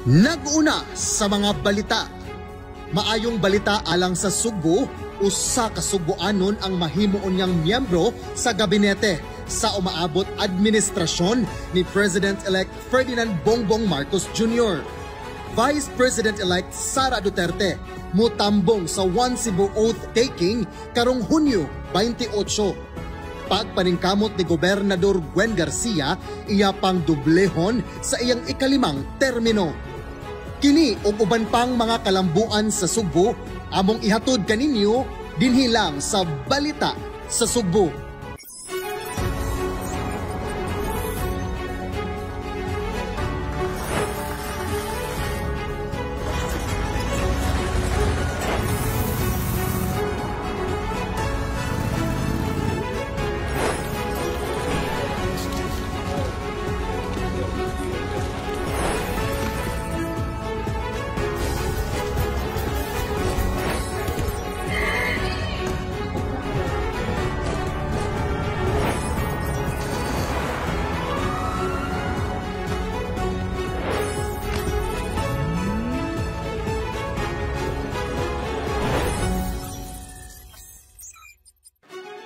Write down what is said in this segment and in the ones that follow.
Nag-una sa mga balita. Maayong balita alang sa Sugbo, usa ka Sugboanon ang mahimuon niyang miyembro sa gabinete sa umaabot administrasyon ni President-elect Ferdinand Bongbong Marcos Jr. Vice President-elect Sara Duterte mutambong sa One Cebu oath-taking karong Hunyo 28. Pagpaningkamot ni Gobernador Gwen Garcia, iya pang dublehon sa iyang ikalimang termino. Kini ug uban pang mga kalambuan sa Sugbo among ihatod kaninyo dinhi lang sa Balita sa Sugbo.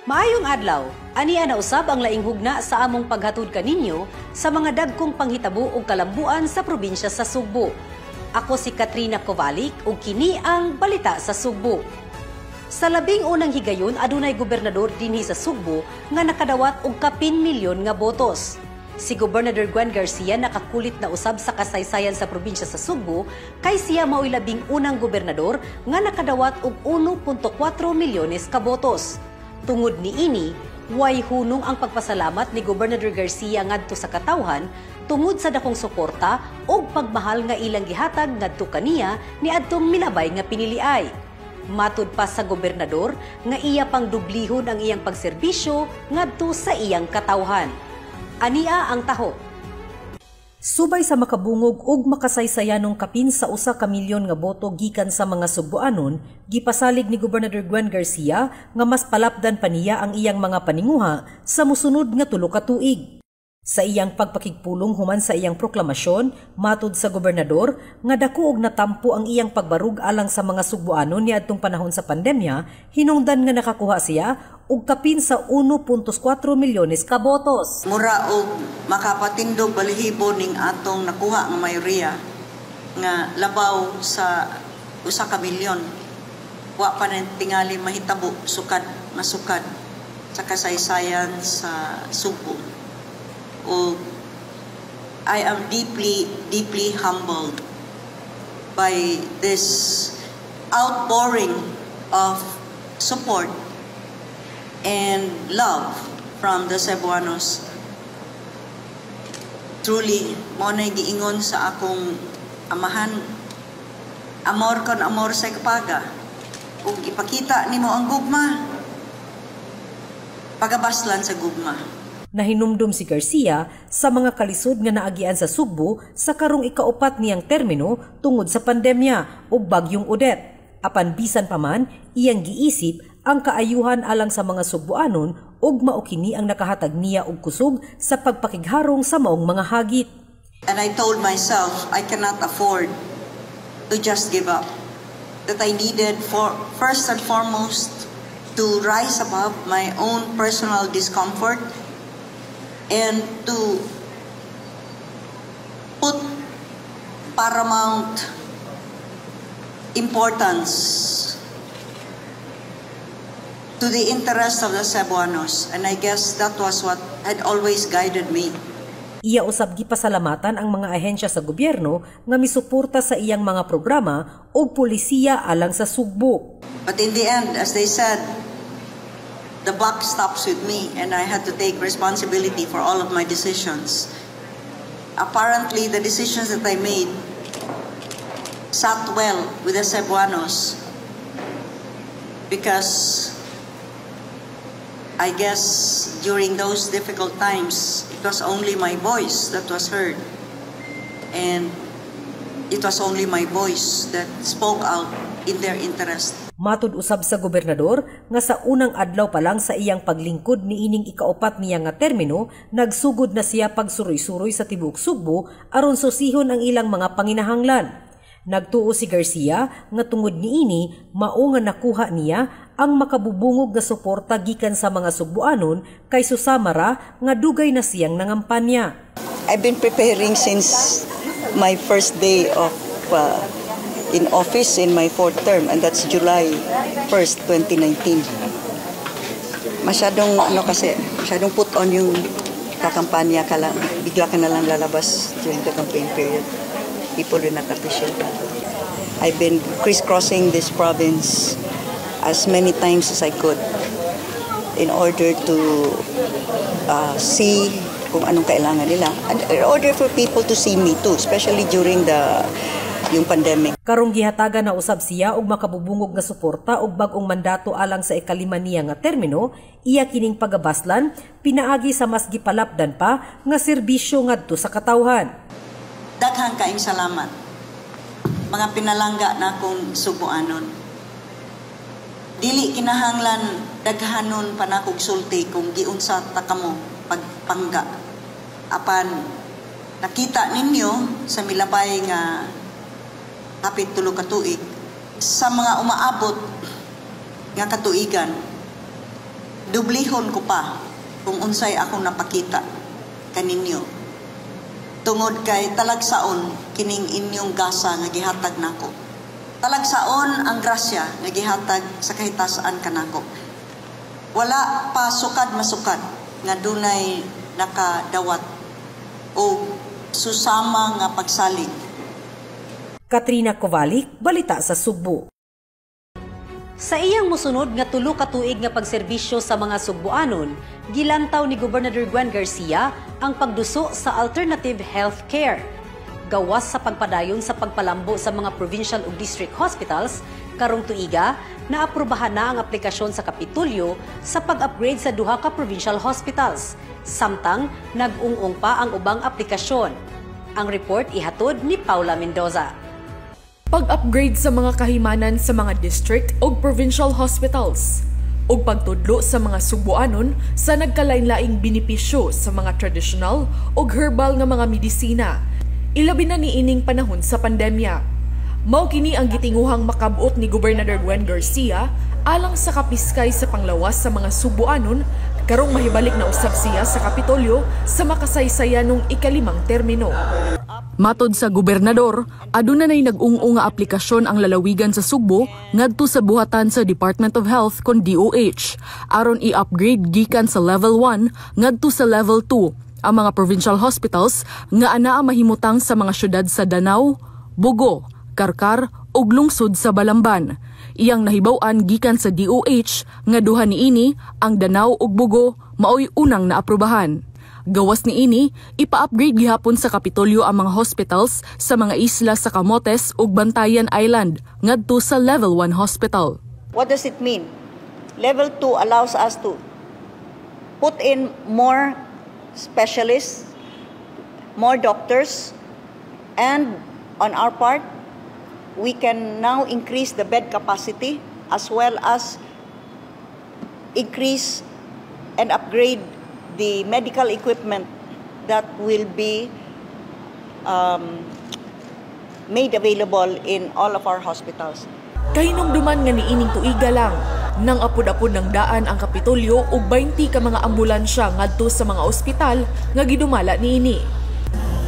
Maayong adlaw, ania na usab ang laing hugna sa among paghatod kaninyo sa mga dagkong panghitabo ug kalambuan sa probinsya sa Sugbo. Ako si Katrina Kovalik ug kini ang Balita sa Sugbo. Sa labing unang higayon, adunay gobernador dinhi sa Sugbo nga nakadawat og kapin milyon nga botos. Si Gobernador Gwen Garcia nakakulit na usab sa kasaysayan sa probinsya sa Sugbo kay siya mao'y labing unang gobernador nga nakadawat og 1.4 milyones ka botos. Tungod niini, way hunong ang pagpasalamat ni Gobernador Garcia ngadto sa katawhan tungod sa dakong suporta ug pagmahal nga ilang gihatag ngadto kaniya niadtong milabay nga piniliay. Matud pa sa gobernador nga iya pang dublihon ang iyang pagserbisyo ngadto sa iyang katawhan. Ania ang taho. Subay sa makabungog ug makasaysayanong kapin sa 1 ka milyon nga boto gikan sa mga Sugboanon, gipasalig ni Gobernador Gwen Garcia nga mas palapdan pa niya ang iyang mga paninguha sa musunod nga 3 ka tuig. Sa iyang pagpakigpulong human sa iyang proklamasyon, matud sa gobernador nga dako og natampo ang iyang pagbarug alang sa mga Sugboanon niadtong panahon sa pandemya, hinungdan nga nakakuha siya og kapin sa 1.4 milyones ka botos. Mura og makapatindog balahibo ning atong nakuha nga mayoriya nga labaw sa 1 ka milyon. Wa pa na tingali mahitabo sukad masukad sa kasaysayan sa Sugbo. O I am deeply, deeply humbled by this outpouring of support and love from the Cebuanos. Truly, mao na giingon sa akong amahan, "Amor con amor se paga." Ug ipakita nimo ang gugma, pagabaslan sa gugma. Nahinumdum si Garcia sa mga kalisod nga naagian sa Sugbo sa karong ikaupat niyang termino tungod sa pandemya ug bagyong Odette. Apan bisan pa man, iyang giisip ang kaayuhan alang sa mga Sugboanon ug mao kini ang nakahatag niya og kusog sa pagpakigharong sa maong mga hagit. And I told myself I cannot afford to just give up. That I needed for first and foremost to rise above my own personal discomfort and to put paramount importance to the interest of the Cebuanos. And I guess that was what had always guided me. Iya usab gipasalamatan ang mga ahensya sa gobyerno nga misuporta sa iyang mga programa ug polisiya alang sa Sugbo. But in the end, as they said, the buck stops with me and I had to take responsibility for all of my decisions. Apparently, the decisions that I made sat well with the Cebuanos because I guess during those difficult times, it was only my voice that was heard. And it was only my voice that spoke out in their interest. Matud usab sa gobernador nga sa unang adlaw pa lang sa iyang paglingkod niining ikaupat niya nga termino, nagsugod na siya pagsuroy-suroy sa tibuok Sugbo aron susihon ang ilang mga panginahanglan. Nagtuo si Garcia nga tungod niini mao nga nakuha niya ang makabubungog nga suporta gikan sa mga Sugboanon kay susama ra nga dugay na siyang nangampanya. I've been preparing since my first day of in office in my fourth term, and that's July 1st, 2019. Masyadong ano kasi, masyadong put on yung kakampanya ka lang, bigla ka na lang lalabas during the campaign period. People will not appreciate that. I've been crisscrossing this province as many times as I could in order to see kung anong kailangan nila and in order for people to see me too, especially during the yung pandemic. Karong gihatagan na usab siya og makabubungog nga suporta og bag-ong mandato alang sa ikalima niya nga termino, iya kining pagabaslan pinaagi sa mas gipalapdan pa nga serbisyo ngadto sa katawhan. Daghang kaayong salamat, mga pinalangga na akong Sugboanon. Dili kinahanglan daghanon pa nakog sulti kung giunsa ta kamo pagpangga. Apan nakita ninyo sa milabay nga hapit 3 ka tuig, sa mga umaabot nga katuigan, dublihon ko pa kung unsay akong napakita kaninyo tungod kay talagsaon kining inyong gasa nga gihatag nako. Talagsaon ang grasya nga gihatag sa kahitasan kanako. Wala pa sukad masukad nga dunay nakadawat o susama nga pagsalig. Katrina Kovalik, Balita sa Sugbo. Sa iyang musunod nga 3 ka tuig nga pagserbisyo sa mga Sugboanon, gilantaw ni Gobernador Gwen Garcia ang pagduso sa alternative health care. Gawas sa pagpadayon sa pagpalambo sa mga provincial ug district hospitals, karong tuiga, naaprubahan na ang aplikasyon sa Kapitolyo sa pag-upgrade sa duha ka provincial hospitals, samtang nag-ung-ung pa ang ubang aplikasyon. Ang report ihatod ni Paula Mendoza. Pag-upgrade sa mga kahimanan sa mga district o provincial hospitals ug pagtudlo sa mga Sugboanon sa nagkalain-laing benepisyo sa mga traditional ug herbal nga mga medisina, ilabi na niining panahon sa pandemya. Mao kini ang gitinguhang makabot ni Gobernador Gwen Garcia alang sa kapiskay sa panglawas sa mga Sugboanon karong mahibalik na usab siya sa Kapitolyo sa makasaysayanong ikalimang termino. Matod sa gobernador, aduna nay nag-ung-ung nga aplikasyon ang lalawigan sa Sugbo ngadto sa buhatan sa Department of Health kon DOH aron i-upgrade gikan sa level 1 ngadto sa level 2 ang mga provincial hospitals nga anaa mahimutang sa mga syudad sa Danao, Bogo, Carcar ug lungsod sa Balamban. Iyang nahibaw-an gikan sa DOH nga duha niini, ang Danao ug Bogo, maoy unang naaprubahan. Gawas niini, ipa-upgrade gihapon sa Kapitolyo ang mga hospitals sa mga isla sa Camotes ug Bantayan Island ngadto sa level 1 hospital. What does it mean? Level 2 allows us to put in more specialists, more doctors, and on our part, we can now increase the bed capacity as well as increase and upgrade the medical equipment that will be made available in all of our hospitals. Kahinumduman nga niining tuiga lang nang apod-apod ng daan ang Kapitolyo og 20 ka mga ambulansya ngadto sa mga ospital nga gidumala niini.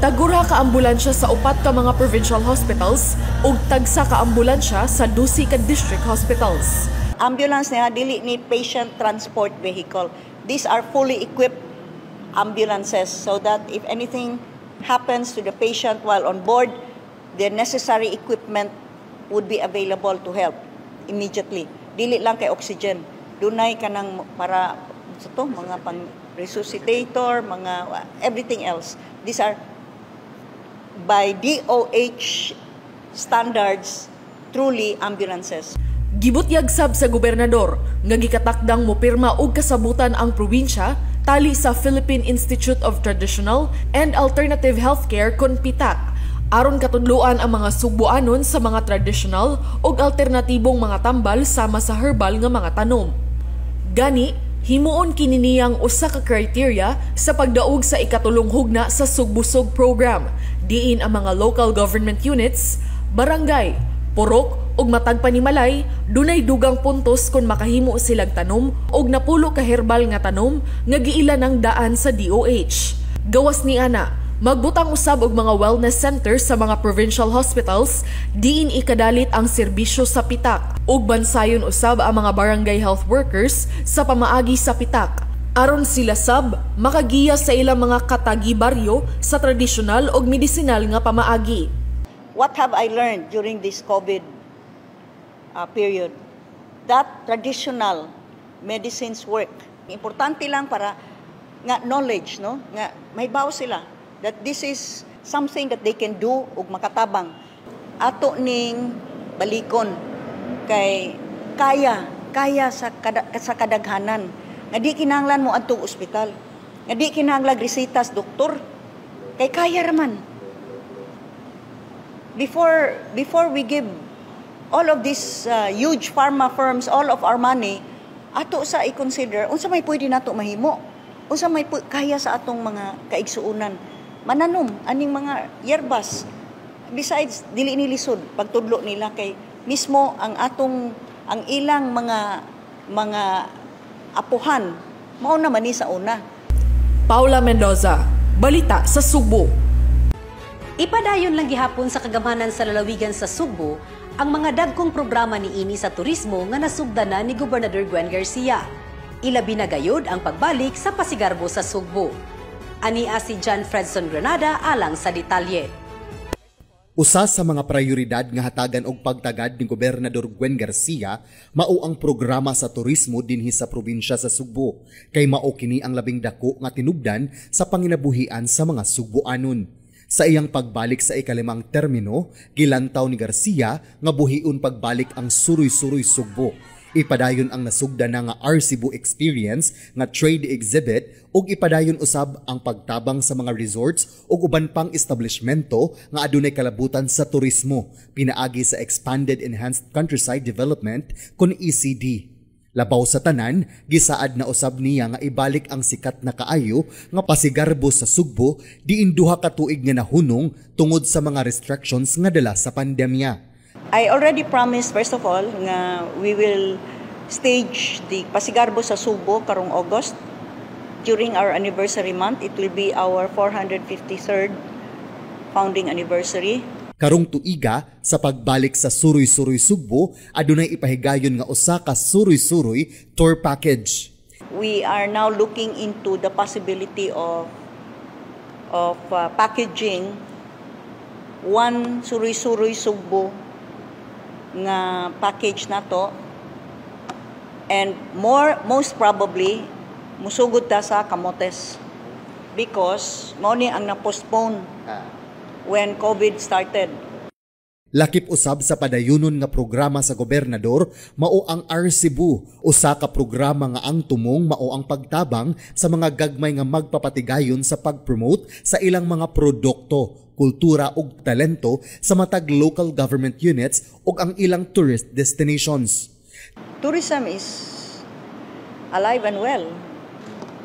Tagura ka ambulansya sa upat ka mga provincial hospitals ug tagsa ka ambulansya sa 12 ka district hospitals. Ambulance niya dili ni patient transport vehicle. These are fully equipped ambulances so that if anything happens to the patient while on board, the necessary equipment would be available to help immediately. Dili lang kay oxygen. Dunay kanang para sa to mga pang resuscitator, mga everything else. These are by DOH standards truly ambulances. Gibutyag sab sa gobernador nga gikatakdang mopirma og kasabutan ang probinsya tali sa Philippine Institute of Traditional and Alternative Healthcare kon PITAHC. Aron katudloan ang mga Sugboanon sa mga tradisyonal ug alternatibong mga tambal sama sa herbal nga mga tanom. Gani, himuon kini niyang usa ka criteria sa pagdaog sa ikatulong hugna sa Sugbusog program, diin ang mga local government units, barangay, purok ug matag panimalay dunay dugang puntos kon makahimo silag tanom og 10 ka herbal nga tanom nga giila ng daan sa DOH. Gawas ni ana, magbutang usab og mga wellness center sa mga provincial hospitals diin ikadalit ang serbisyo sa pitak ug bansayon usab ang mga barangay health workers sa pamaagi sa pitak aron sila sab makagiya sa ilang mga katagi baryo sa tradisyonal ug medisinal nga pamaagi. What have I learned during this COVID period? That traditional medicines work. Importante lang para nga knowledge, no? Nga may sila that this is something that they can do ug makatabang. Ato ning balikon kay kaya kaya sa kadaghanan nga di kinahanglan mo adtong ospital, nga di kinahanglan reseta sa doktor, kay kaya raman. Before we give all of these huge pharma firms all of our money, ato sa i-consider unsa may pwede nato mahimo, unsa may kaya sa atong mga kaigsuonan mananom aning mga yerbas. Besides, dili ni lisod pagtudlo nila kay mismo ang atong ang ilang mga apuhan mao naman ni sa una. Paula Mendoza, Balita sa Sugbo. Ipadayon lang gihapon sa kagamhanan sa lalawigan sa Sugbo ang mga dagkong programa niini sa turismo nga nasugdanan ni Gobernador Gwen Garcia. Ilabi na gayod ang pagbalik sa Pasigarbo sa Sugbo. Ania si John Fredson Granada alang sa detalye. Usa sa mga prioridad nga hatagan og pagtagad ni Gobernador Gwen Garcia mao ang programa sa turismo dinhi sa probinsya sa Sugbo, kay mao kini ang labing dako nga tinubdan sa panginabuhian sa mga Sugboanon. Sa iyang pagbalik sa ikalimang termino, gilantaw ni Garcia nga buhion pagbalik ang Suroy-Suroy Sugbo. Ipadayon ang nasugdan na nga Arcebu Experience nga trade exhibit ug ipadayon usab ang pagtabang sa mga resorts ug uban pang establishmento nga adunay kalabutan sa turismo pinaagi sa Expanded Enhanced Countryside Development kon ECD. Labaw sa tanan, gisaad na usab niya nga ibalik ang sikat na kaayo nga Pasigarbo sa Sugbo diin 2 ka tuig nga nahunong tungod sa mga restrictions nga dala sa pandemya. I already promised, first of all, nga we will stage the Pasigarbo sa Sugbo karong August during our anniversary month. It will be our 453rd founding anniversary. Karong tuiga, sa pagbalik sa Suroy-Suroy Sugbo, adunay ipahigayon nga usa ka Suroy-Suroy tour package. We are now looking into the possibility of packaging one Suroy-Suroy Sugbo nga package nato and more most probably musugod ta sa Camotes because mao ni ang na-postpone when COVID started. Lakip usab sa padayunon nga programa sa gobernador mao ang Arcebu, usa ka programa nga ang tumong mao ang pagtabang sa mga gagmay nga magpapatigayon sa pag-promote sa ilang mga produkto, kultura ug talento sa matag local government units ug ang ilang tourist destinations. Tourism is alive and well.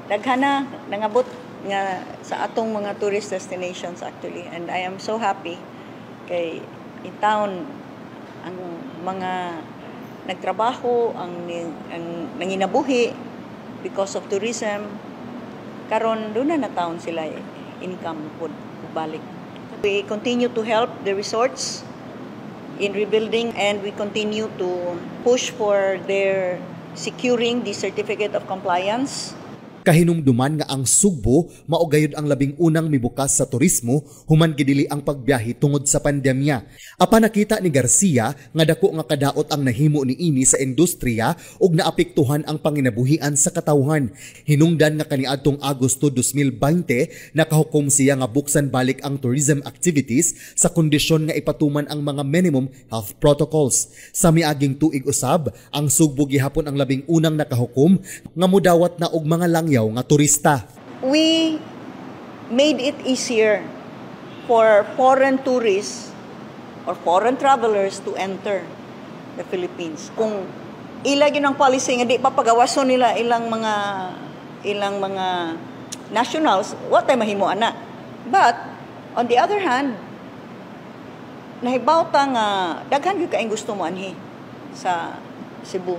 Daghan na nangabot nga sa atong mga tourist destinations actually, and I am so happy kay in town ang mga nagtrabaho, ang nanginabuhi because of tourism, karon duna na taon sila income pud balik. We continue to help the resorts in rebuilding and we continue to push for their securing the certificate of compliance. Kahinumduman nga ang Sugbo mao gayud ang labing unang mibukas sa turismo human gidili ang pagbiyahe tungod sa pandemya. Apan nakita ni Garcia nga dako nga kadaot ang nahimo niini sa industriya ug naapektuhan ang panginabuhian sa katawhan. Hinungdan nga kaniadtong Agosto 2020, nakahukom siya nga buksan balik ang tourism activities sa kondisyon nga ipatuman ang mga minimum health protocols. Sa miaging tuig usab, ang Sugbo gihapon ang labing unang nakahukom nga mudawat na og mga langyaw nga turista. We made it easier for foreign tourists or foreign travelers to enter the Philippines. Kung ila gyud ang policy nga di pa pagawason nila ilang mga nationals, wa tay mahimo ana. But on the other hand, nahibaw ta nga daghan gyud kaayong gusto moanhi sa Cebu.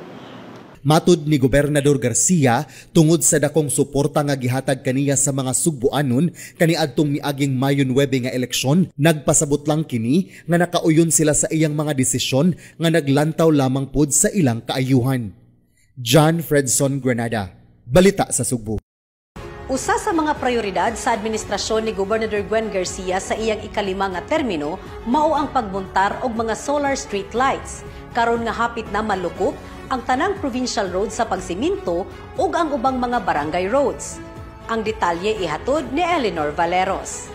Matud ni Gobernador Garcia, tungod sa dakong suporta nga gihatag kaniya sa mga Sugbuanon kaniadtong miaging Mayo 9 nga eleksyon, nagpasabot lang kini nga nakauyon sila sa iyang mga desisyon nga naglantaw lamang pod sa ilang kaayuhan. John Fredson Granada, Balita sa Sugbo. Usa sa mga prioridad sa administrasyon ni Gobernador Gwen Garcia sa iyang ikalima nga termino mao ang pagmontar og mga solar street lights. Karon nga hapit na malukop ang tanang provincial roads sa pagsiminto ug ang ubang mga barangay roads. Ang detalye ihatod ni Eleanor Valeros.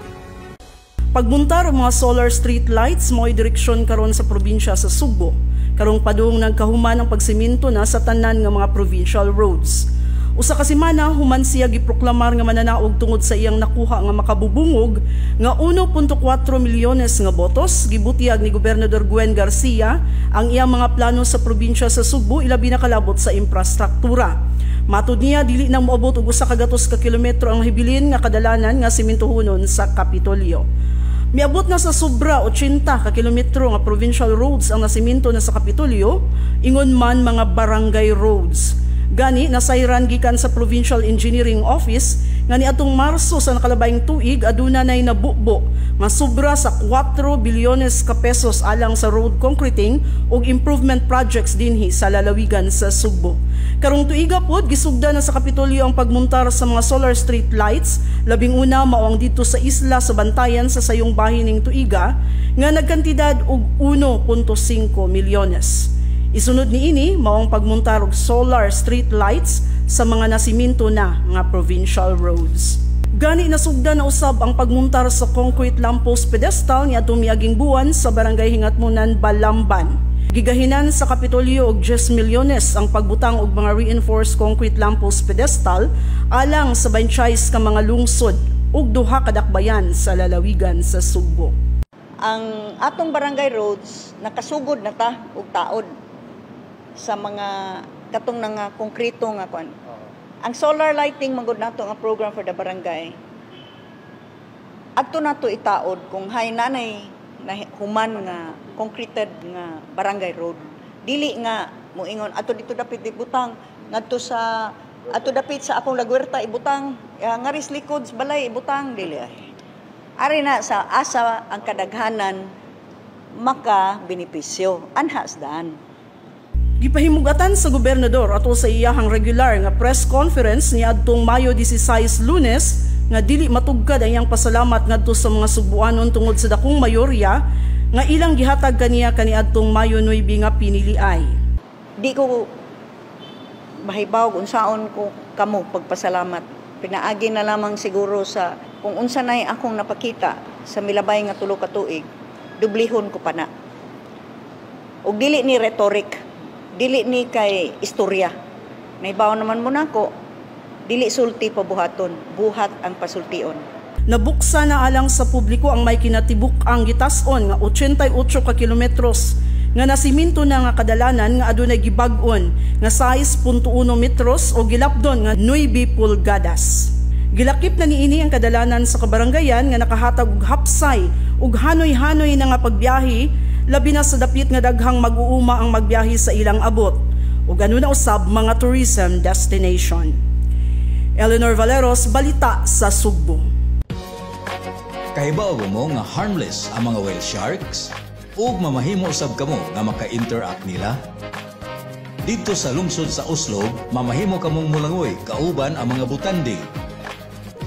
Pagmuntar og mga solar street lights mo'y direksyon karon sa probinsya sa Sugbo. Karong padung nagkahuman ang pagsiminto na sa tanan nga mga provincial roads. Usa ka semana human siya giproklamar nga mananaog tungod sa iyang nakuha nga makabubungog nga 1.4 milyones nga botos, gibutyag ni Gobernador Gwen Garcia ang iyang mga plano sa probinsya sa Sugbo, ilabi na kalabot sa infrastruktura. Matud niya, dili nang moabot og 100 ka kilometro ang hibilin nga kadalanan nga simintuhonon sa Kapitolyo. Miabot na sa sobra 80 ka kilometro nga provincial roads ang nasiminto na sa Kapitolyo, ingon man mga barangay roads. Gani, nasayran gikan sa Provincial Engineering Office nga niadtong Marso sa nakalabayng tuig aduna nay nabubo nga sobra sa 4 bilyones ka pesos alang sa road concreting ug improvement projects dinhi sa lalawigan sa Sugbo. Karong tuiga pod, gisugda na sa Kapitolyo ang pagmuntar sa mga solar street lights. Labing una mao ang didto sa isla sa Bantayan sa sayong bahin ning tuiga nga nagkantidad og 1.5 milyones. Isunod niini mao ang pagmuntar og solar street lights sa mga nasiminto na nga provincial roads. Gani, nasugda na usab ang pagmuntar sa concrete lamppost pedestal niadtong miaging buwan sa Barangay Hingatmunan, Balamban. Gigahinan sa Kapitolyo og 10 milyones ang pagbutang og mga reinforced concrete lamppost pedestal alang sa 26 ka mga lungsod ug duha ka dakbayan sa lalawigan sa Sugbo. Ang atong barangay roads, nakasugod na ta og taod sa mga katong nga konkreto nga kwan. Ang solar lighting man gud nato nga program for the barangay. Adto nato itaod kung hay nanay na human nga concreted nga barangay road. Dili nga moingon ato dito dapit ibutang ngadto sa ato dapit sa akong lagwerta ibutang, ngaris likod sa balay ibutang, dili ay. Ari na sa asa ang kadaghanan maka benepisyo anhas daan. Gipahimugatan sa gobernador ato sa iyahang regular nga press conference niadtong Mayo 16, Lunes, nga dili matugkad ang iyang pasalamat ngadto sa mga Sugbuanon tungod sa dakong mayorya nga ilang gihatag kaniya kaniadtong Mayo 9 nga piniliay. Di ko mahibaw unsaon ko kamo pagpasalamat. Pinaagi na lamang siguro sa kung unsa nay akong napakita sa milabay nga 3 ka tuig, dublihon ko pa na. Ug dili ni rhetoric, dili ni kay istorya. Nahibaw naman mo nako, dili sulti pabuhaton, buhat ang pasultion. Nabuksan na alang sa publiko ang may kinatibuk-ang gitas-on nga 88 ka kilometros nga nasiminto na nga kadalanan nga adunay gibag-on nga 6.1 metros o gilapdon nga 9 pulgadas. Gilakip na niini ang kadalanan sa kabaranggayan nga nakahatag og hapsay ug hanoy-hanoy na nga pagbiyahe, labi na sa dapit nga daghang mag-uuma ang magbiyahe sa ilang abot ug ano na usab mga tourism destination. Eleanor Valeros, Balita sa Sugbo. Kahibaw mo nga harmless ang mga whale sharks? Ug mamahimo sab kamo nga maka-interact nila? Didto sa lungsod sa Oslob, mamahimo kamong mulangoy kauban ang mga butanding.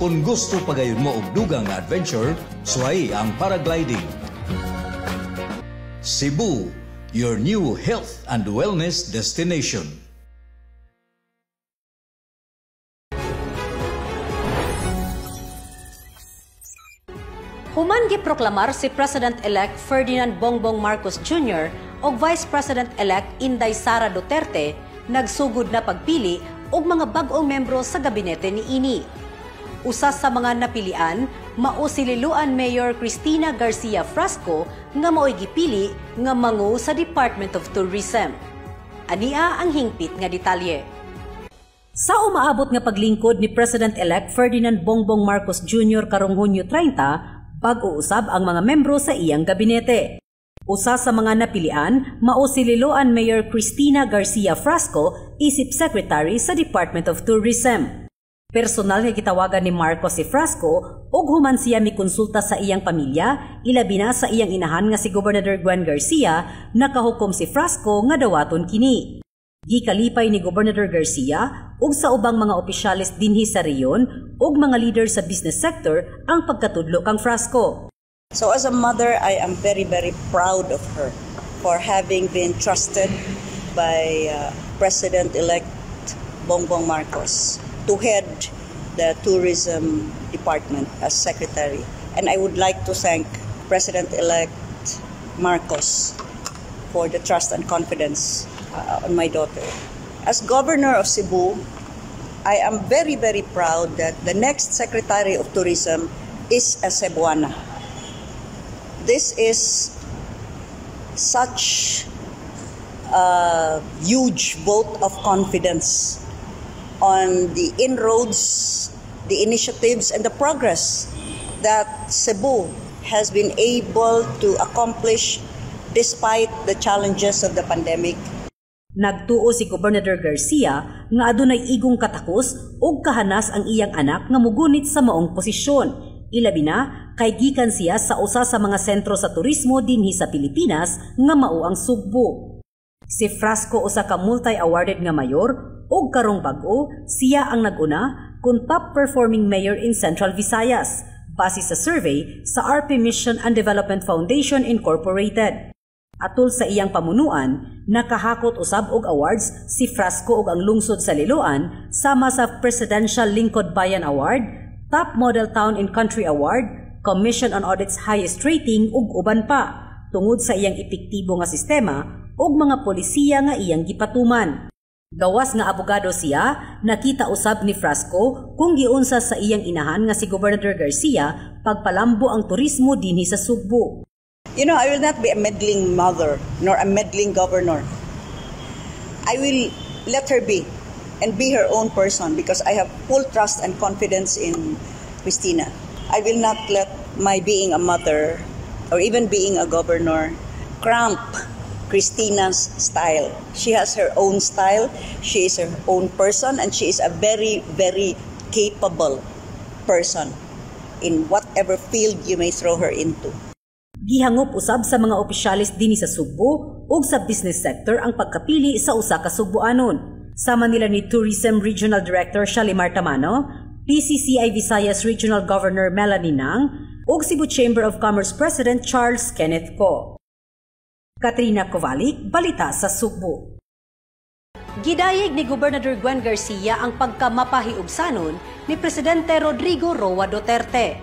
Kung gusto pagayon mo og dugang nga adventure, suway ang paragliding. Cebu, your new health and wellness destination. Human giproklamar si President-elect Ferdinand Bongbong Marcos Jr. ug Vice President-elect Inday Sara Duterte, nagsugod na pagpili og mga bag-ong membro sa gabinete niini. Usa sa mga napilian mao si Liloan Mayor Cristina Garcia Frasco nga mao'y gipili nga mangu sa Department of Tourism. Ania ang hingpit nga detalye. Sa umaabot nga paglingkod ni President-elect Ferdinand Bongbong Marcos Jr. karong Hunyo 30, bag-o usab ang mga membro sa iyang gabinete. Usa sa mga napilian, mao si Liloan Mayor Cristina Garcia Frasco isip Secretary sa Department of Tourism. Personal nga gitawagan ni Marcos si Frasco ug human siya mikonsulta sa iyang pamilya, ilabi na sa iyang inahan nga si Gobernador Gwen Garcia, nakahukom si Frasco nga dawaton kini. Gikalipay ni Gobernador Garcia ug sa ubang mga opisyalis dinhi sa rehiyon ug mga leader sa business sector ang pagkatudlo kang Frasco. So as a mother, I am very, very proud of her for having been trusted by President-elect Bongbong Marcos to head the tourism department as secretary. And I would like to thank President-elect Marcos for the trust and confidence on my daughter. As governor of Cebu, I am very, very proud that the next Secretary of Tourism is a Cebuana. This is such a huge vote of confidence on the inroads, the initiatives, and the progress that Cebu has been able to accomplish despite the challenges of the pandemic. Nagtuo si Gobernador Garcia nga adunay igong katakos ug kahanas ang iyang anak nga mugunit sa maong posisyon. Ilabi na kay gikan siya sa usa sa mga sentro sa turismo dinhi sa Pilipinas nga mao ang Sugbo. Si Frasco usa ka multi-awarded nga mayor ug karong bag-o siya ang nag-una kung top performing mayor in Central Visayas base sa survey sa RP Mission and Development Foundation Incorporated. Atol sa iyang pamunuan, nakahakot usab og awards si Frasco ug ang lungsod sa Liloan sama sa Presidential Lingkod Bayan Award, Top Model Town in Country Award, Commission on Audit's Highest Rating ug uban pa tungod sa iyang epektibo nga sistema ug mga polisiya nga iyang gipatuman. Gawas nga abogado siya, nakita usab ni Frasco kung giunsa sa iyang inahan nga si Gobernador Garcia pagpalambo ang turismo dinhi sa Sugbo. I will not be a meddling mother nor a meddling governor. I will let her be and be her own person because I have full trust and confidence in Cristina. I will not let my being a mother or even being a governor cramp Cristina's style. She has her own style, she is her own person, and she is a very, very capable person in whatever field you may throw her into. Gihangop usab sa mga opisyalis dinhi sa Sugbo ug sa business sector ang pagkapili sa usa ka Sugboanon. Sama nila ni Tourism Regional Director Shalimar Tamano, PCCI Visayas Regional Governor Melanie Nang, ug Cebu Chamber of Commerce President Charles Kenneth Co. Katrina Kovalik, Balita sa Sugbo. Gidayeg ni Gobernador Gwen Garcia ang pagkamapahiubsanon ni Presidente Rodrigo Roa Duterte.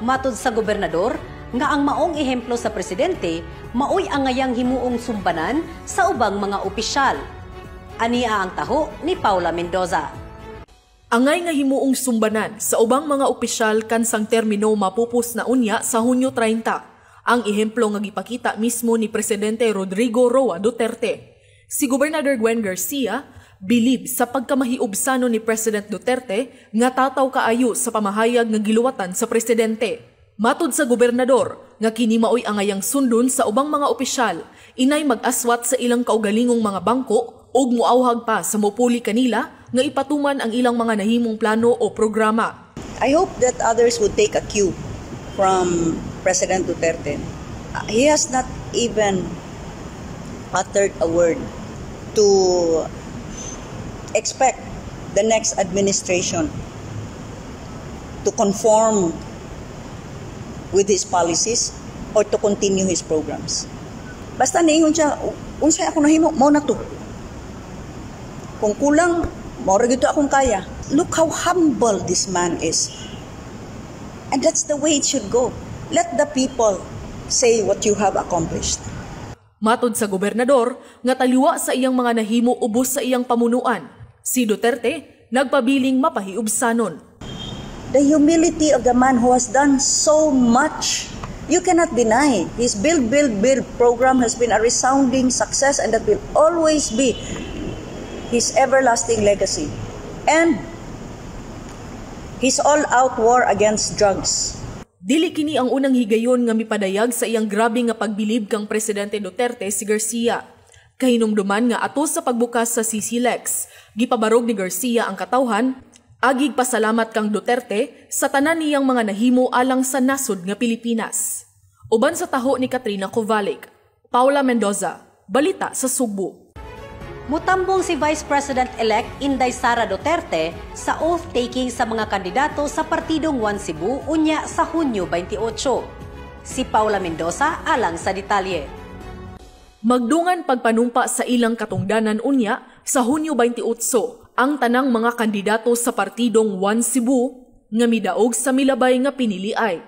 Matod sa gobernador, nga ang maong ehemplo sa presidente maoy angayang himuong sumbanan sa ubang mga opisyal. Ania ang taho ni Paula Mendoza. Angay nga himuong sumbanan sa ubang mga opisyal kansang termino mapupos na unya sa Hunyo 30. Ang ehemplo nga gipakita mismo ni Presidente Rodrigo Roa Duterte. Si Gobernador Gwen Garcia bilib sa pagkamahiubsano ni President Duterte nga tataw kaayo sa pamahayag nga giluwatan sa presidente. Matud sa gobernador nga kini maoy angayang sundon sa ubang mga opisyal, inay mag-aswat sa ilang kaugalingong mga bangko ug muawhag pa sa mupuli kanila nga ipatuman ang ilang mga nahimong plano o programa. I hope that others would take a cue from President Duterte. He has not even uttered a word to expect the next administration to conform with his policies or to continue his programs. Basta niingon siya, unsay ako nahimo, mao na to. Kung kulang, mao ra gyud akong kaya. Look how humble this man is. And that's the way it should go. Let the people say what you have accomplished. Matod sa gobernador, nga taliwa sa iyang mga nahimo ubos sa iyang pamunuan, si Duterte nagpabiling mapahiubsanon. The humility of the man who has done so much. You cannot deny his Build, Build, Build program has been a resounding success and that will always be his everlasting legacy. And his all-out war against drugs. Dili kini ang unang higayon nga mipadayag sa iyang grabe nga pagbilib kang Presidente Duterte si Garcia. Kahinumduman nga ato sa pagbukas sa CCLEX, gipabarog ni Garcia ang katawhan, agig pasalamat kang Duterte sa tanan niyang mga nahimo alang sa nasod nga Pilipinas. Uban sa taho ni Katrina Kovalik, Paula Mendoza, Balita sa Sugbo. Mutambong si Vice President-elect Inday Sara Duterte sa oath-taking sa mga kandidato sa Partidong One Cebu unya sa Hunyo 28. Si Paula Mendoza alang sa detalye. Magdungan pagpanumpa sa ilang katungdanan unya sa Hunyo 28 ang tanang mga kandidato sa Partidong One Cebu nga midaog sa milabay nga piniliay.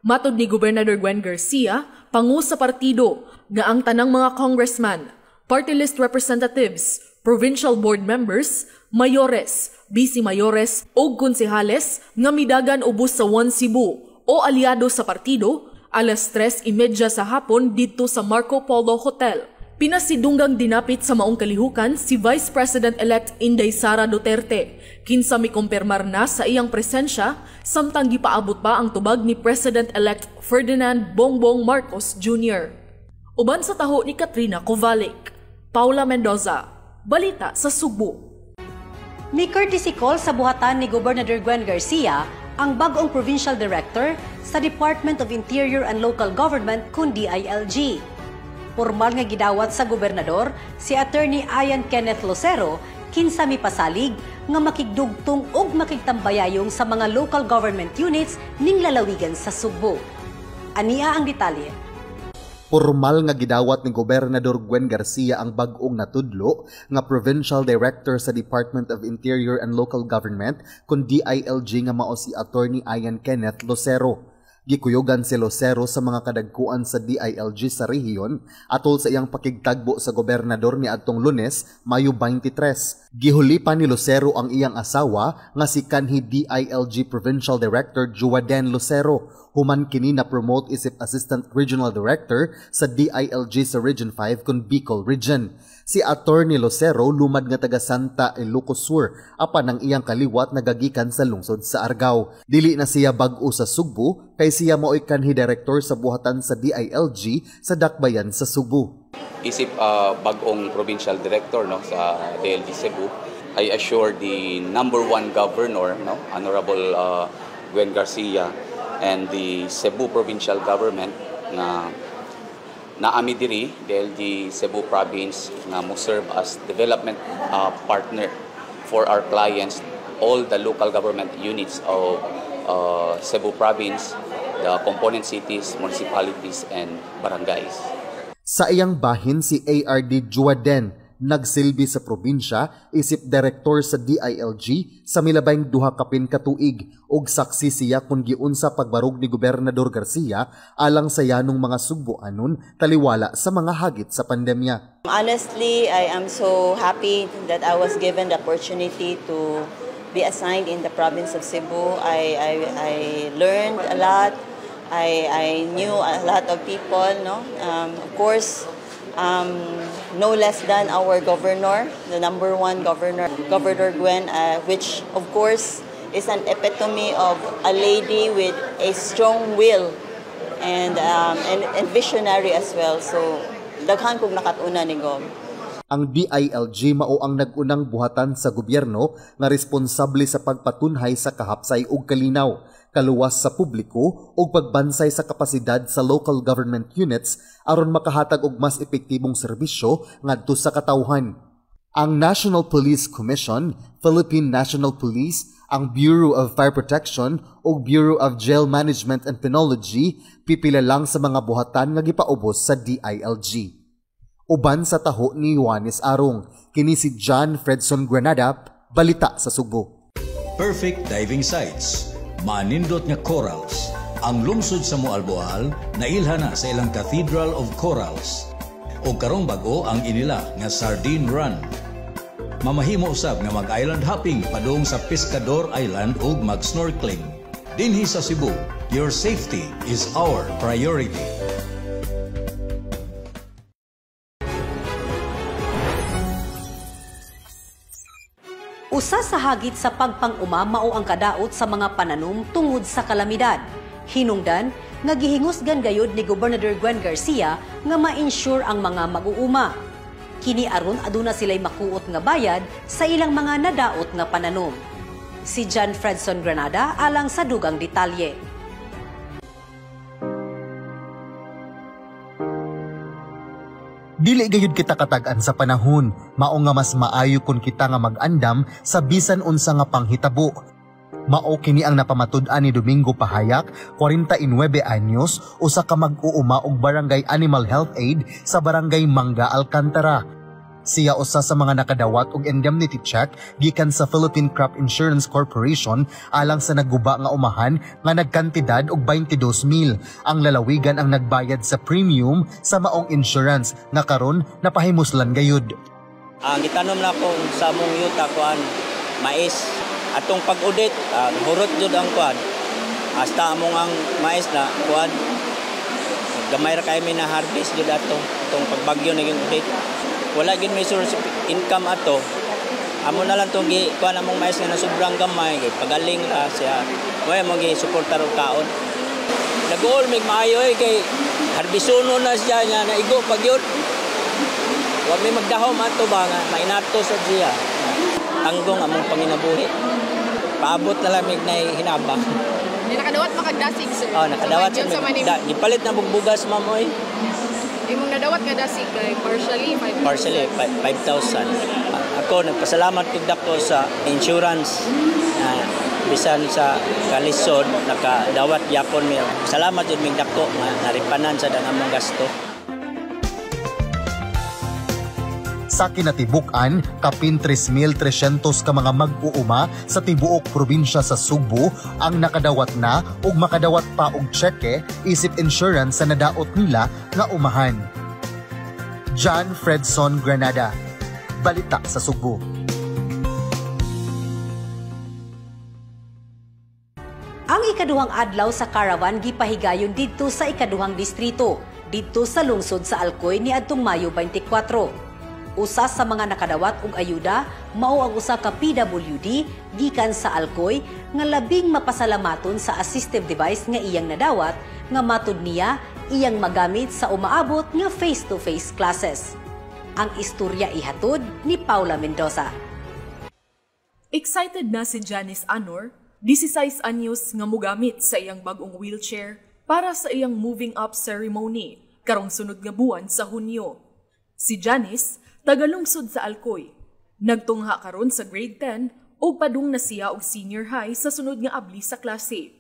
Matod ni Gobernador Gwen Garcia, pangu sa partido, nga ang tanang mga congressman, party list representatives, provincial board members, mayores, vice mayores ug konsehales nga midagan ubos sa One Cebu o aliado sa partido alas 3:30 sa hapon didto sa Marco Polo Hotel. Pinasidunggang dinapit sa maong kalihukan si Vice President-elect Inday Sara Duterte, kinsa mikumpirmar na sa iyang presensya samtang gipaabot pa ang tubag ni President-elect Ferdinand Bongbong Marcos Jr. Uban sa taho ni Katrina Kovalik, Paula Mendoza, Balita sa Sugbo. Mi courtesy call sa buhatan ni Gobernador Gwen Garcia ang bagong Provincial Director sa Department of Interior and Local Government kun DILG. Formal nga gidawat sa gobernador si Attorney Ian Kenneth Lucero, kinsa mipasalig nga makigdugtong ug makigtambayayong sa mga local government units ning lalawigan sa Sugbo. Ania ang detalye. Formal nga gidawat ni Gobernador Gwen Garcia ang bag-ong natudlo nga Provincial Director sa Department of Interior and Local Government kun DILG nga mao si Attorney Ian Kenneth Lucero. Gikuyugan si Lucero sa mga kadagkuan sa DILG sa rehiyon atol sa iyang pakigtagbo sa gobernador ni adtong Lunes, Mayo 23. Gihulipan ni Lucero ang iyang asawa nga si kanhi DILG Provincial Director Juaden Lucero human kini na promote isip Assistant Regional Director sa DILG sa Region 5 kun Bicol Region. Si Attorney Lucero lumad nga taga Santa, Ilocos Sur, apan ang iyang kaliwat nagagikan sa lungsod sa Argao. Dili na siya bag-o sa Sugbo kay siya mao'y kanhi director sa buhatan sa DILG sa Dakbayan sa Sugbo. Isip bag-ong provincial director, no, sa DILG Cebu, I assure the number one governor, no, Honorable Gwen Garcia, and the Cebu provincial government nga naami diri DILG Cebu Province nga mo serve as development partner for our clients, all the local government units of Cebu Province, the component cities, municipalities and barangays. Sa iyang bahin, si ARD Juaden nagsilbi sa probinsya isip direktor sa DILG sa milabayng 2 kapin ka tuig ug saksi siya kung giunsa pagbarog ni Gobernador Garcia alang sa yanong mga Sugboanon taliwala sa mga hagit sa pandemya. Honestly, I am so happy that I was given the opportunity to be assigned in the province of Cebu. I learned a lot. I knew a lot of people. No, of course, no less than our governor, the number one governor, Governor Gwen, which of course is an epitome of a lady with a strong will and visionary as well. So, daghan kog nakat-unan ni Gov. Ang DILG mao ang nag-unang buhatan sa gobyerno nga responsable sa pagpatunhay sa kahapsay ug kalinaw, kaluwas sa publiko ug pagbansay sa kapasidad sa local government units aron makahatag og mas epektibong serbisyo ngadto sa katawhan. Ang National Police Commission, Philippine National Police, ang Bureau of Fire Protection ug Bureau of Jail Management and Penology pipila lang sa mga buhatan nga gipaubos sa DILG. Uban sa taho ni Juanes Arong, kini si John Fredson Granada, Balita sa Sugbo. Perfect diving sites, manindot nga corals. Ang lungsod sa Moalboal nailha na sa ilang Cathedral of Corals. O karong bag-o ang inila nga Sardine Run. Mamahimo usab nga mag-island hopping padung sa Pescador Island ug mag-snorkeling. Dinhi sa Cebu, your safety is our priority. Usa sa hagit sa pagpang-uma mao ang kadaot sa mga pananom tungod sa kalamidad. Hinungdan nga gihingusgan gayod ni Gobernador Gwen Garcia nga ma-insure ang mga mag-uuma. Kini aron aduna sila'y makuot nga bayad sa ilang mga nadaot nga pananom. Si John Fredson Granada alang sa dugang detalye. Dili gayud kita katag-an sa panahon, mao nga mas maayo kun kita nga mag-andam sa bisan unsa nga panghitabo. Mao kini ang napamatud-an ni Domingo Pahayak, 49 anyos, usa ka mag-uuma og Barangay Animal Health Aid sa Barangay Mangga, Alcantara. Siya usa sa mga nakadawat og indemnity check gikan sa Philippine Crop Insurance Corporation alang sa nagguba nga umahan nga nagkantidad og 22,000. Ang lalawigan ang nagbayad sa premium sa maong insurance nga karon napahimuslan gayud. Ang gitanom na ko sa among yuta kuan mais atong pag-udit hurot jud ang kuan hasta among ang mais na kuan gamay ra kay mi na harvest jud ato atong pagbagyo naging udit. Wala gyud may source of income ato. Amo na lang tong gi kuan among mais nga nasubrang gamay kay pagaling ra siya. Way mo gi suportar og kaon. Nag-uol mig maayo kay harbisuno na siya nya naigo pag yun. Wa may magdahom ato ba nga mainato sa siya. Tanggong among panginabuhi. Paabot na lang mig nay hinabang. Di nakadawat makagdasig sir. Oh, nakadawat so, sa gipalit na bugbugas ma'am oy. Imong nadawat nga dasig kay partially 5,000. Partially 5,000. Ako nagpasalamat pud dako sa insurance bisan sa kalisod nakadawat yapon mi. Salamat jud mig dako nga naripanan sa dang among gasto. Sa kinatibuk-an, kapin 3,300 ka mga mag-uuma sa tibuok probinsya sa Sugbo ang nakadawat na ug makadawat pa og tseke isip insurance sa nadaot nila nga umahan. John Fredson Granada, Balita sa Sugbo. Ang ikaduhang adlaw sa caravan gipahigayon didto sa ikaduhang distrito, didto sa lungsod sa Alcoy niadtong Mayo 24. Usa sa mga nakadawat og ayuda mao ang usa ka PWD gikan sa Alcoy nga labing mapasalamaton sa assistive device nga iyang nadawat nga matud niya iyang magamit sa umaabot nga face-to-face classes. Ang istorya ihatod ni Paula Mendoza. Excited na si Janice Anor, 16 anyos nga mogamit sa iyang bag-ong wheelchair para sa iyang moving up ceremony karong sunod nga buwan sa Hunyo. Si Janice tagalungsod sa Alcoy. Nagtungha karon sa grade 10 ug padung na siya og senior high sa sunod nga abli sa klase.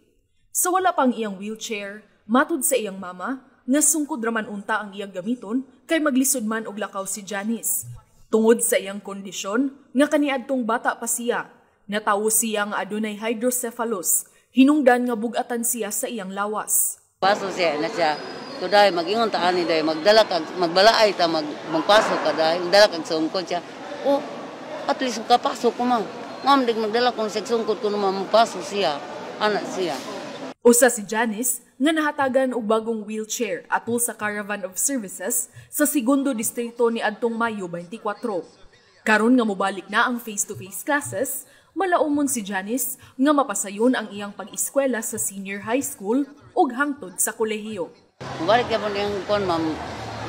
Sa wala pang iyang wheelchair, matud sa iyang mama nga sungkod raman unta ang iyang gamiton kay maglisod man og lakaw si Janice. Tungod sa iyang kondisyon nga kaniadtong bata pa siya, natawo siya nga adunay hydrocephalus, hinungdan nga bug-atan siya sa iyang lawas. Paso siya na siya. Kuday mag-ingon ta ani day magdala kag magbalaay ta magpasok ka day magdala kag sungkod siya. Oh, at least makapasok ko ma'am. Ma'am dig magdala kung sa sungkod ko ma'am mapasok siya. Anak siya. Usa si Janice nga nahatagan og bagong wheelchair atol sa Caravan of Services sa segundo distrito ni adtong Mayo 24. Karon nga mobalik na ang face-to-face classes, malaumon si Janice nga mapasayon ang iyang pag-eskwela sa senior high school ug hangtod sa kolehiyo. Mubalik ya po niyang kuan ma'am.